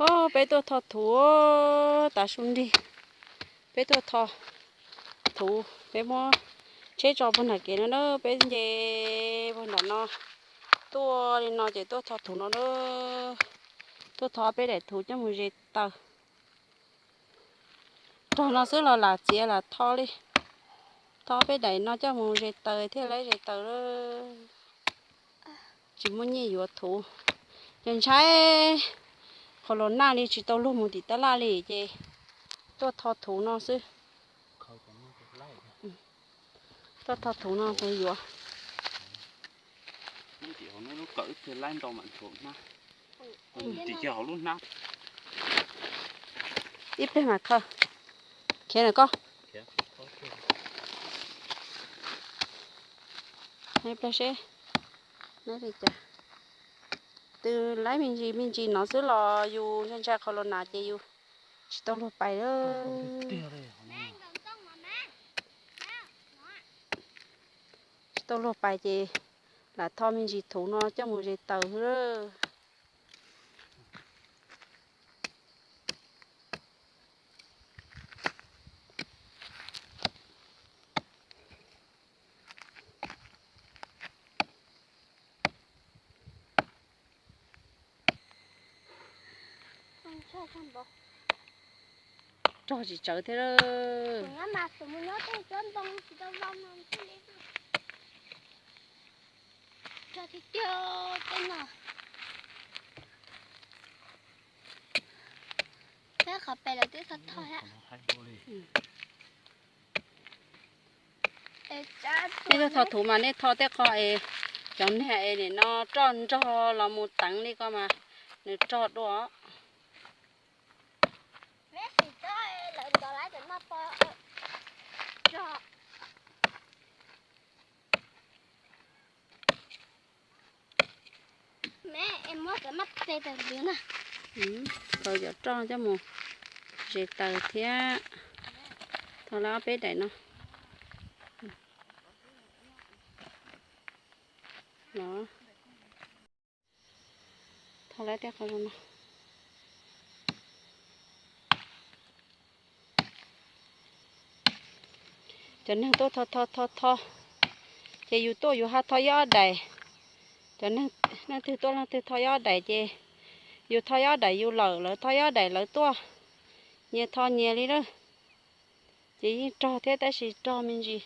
Peb tuaj tho thuv tas su nrig. Peb tuaj tho thuv, peb muab tsheb tso puag nram kev no na, peb nce puag nram no tuaj li no ces tuaj tho thuv no na. Tuaj tho peb daim thuv coj mus ze taws. Rog no xwb los lam txiav lam tho li. Tho peb daim no coj mus ze taws thiaj laib ze taws lawm. Tsis muaj nyiaj yuav thuv. Ces ntshai qhov los nag li tsis tau luag mus tim tab laj li ces tuaj tho thuv no xwb. Tuaj tho thuv no mus yuav. Ib pliag mam khaws. Khiav na koj. Ib pliag seb. Neb li cas? Twb laib me ntsis me ntsis no xwb los yus ntshai ntshai qhov los nag ces yus tsis tau luag pais lawm. Tsis tau luag pais ces lam tho me ntsis thuv no coj mus ze taws xwb lawm. Rog tsis tsawv thiab lawm. Rog tiag tiag tej no. Peb qhov pem lawv twb tho tho thiab. Nej tuaj tho thuv mas nej tho tej qho es cov niag es nim no roj nrog los mus teev li ko mas nws rog dua. Khaws cov roj coj mus ze taws thiab. Tho lawm ob peb daim no. Tho lawm tej qhov zoo no. Cov neeg tuaj tho tho tho tho, ces yus tuaj yus ho tho ib ob daim. Cov neeg twg tuaj leej twg tho ib ob daim ces yus tho ib ob daim yus lawm, lawv tho ib ob daim lawv tuaj, nyias tho nyias li lawm. Ces yeej rog thiab tab sis rog me ntsis,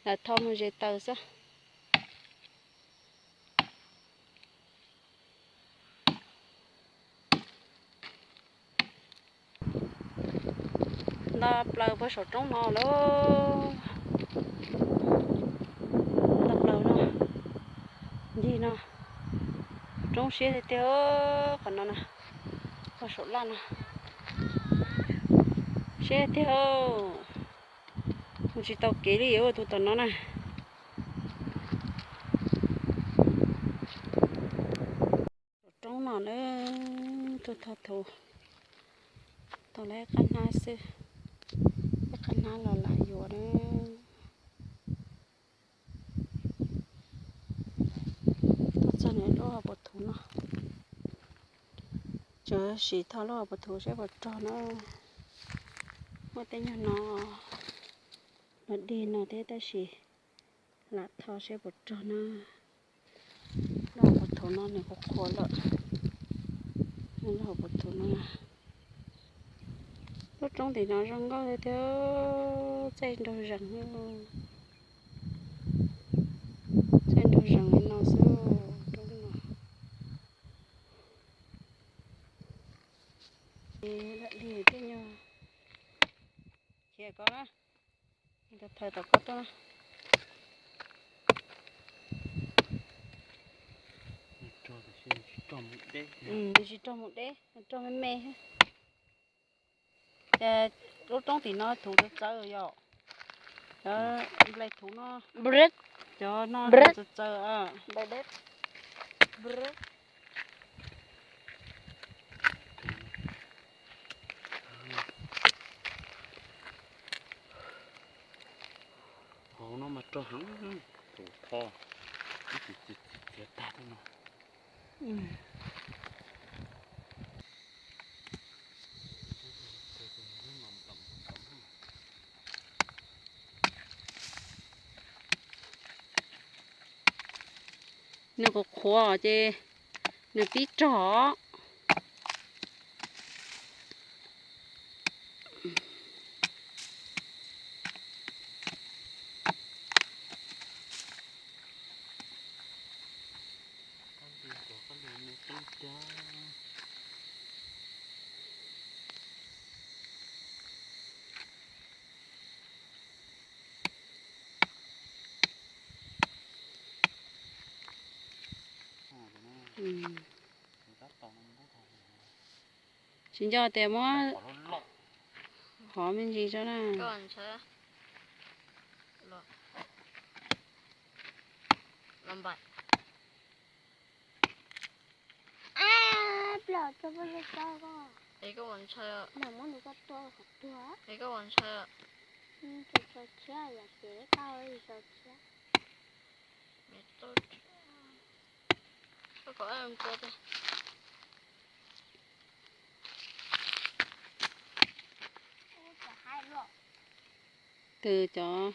lam tho mus ze taws xwb. Nto plaws puag saum roob no lawm. Nto plaws no, ncig no, roob siab tiag tiag. Qhov no na, puag saum laj no, siab tiag. Mus tsis tau kev li ua tus tom no na. Saum roob no na, tuaj tho thuv, tho lawm qab hnab xwb, ib qab hnab los lam yuav na. Tuaj txog nws lub hauv paus thuv no, tsuas sim tho lub hauv paus thuv saib puas rog na. Muaj tej nyuag no, no dig no thiab tab sis lam tho saib puas rog na. Lub hauv paus thuv no nws qhuav qhuav lawm. Lub hauv paus thuv no, lub roob tim no zoo nkauj tiag tiag, txaij nraug zees, txaij nraug zees li no xwb, roob no. Lam dig tej nyuag, khiav ko na, thaws tom ko tuaj na. Tsis rog mus deb, rog me me. Lub roob tim no thuv txawv txawv yom. Cov nplej thuv no, cov no txawv txawv. Hauv no mas rog heev, thuv tho, ib txwm txiav tag tej no. Nws qhuav qhuav ces nws pib rog. Tsis nco tias muab hov me ntsis tso na. Twb cov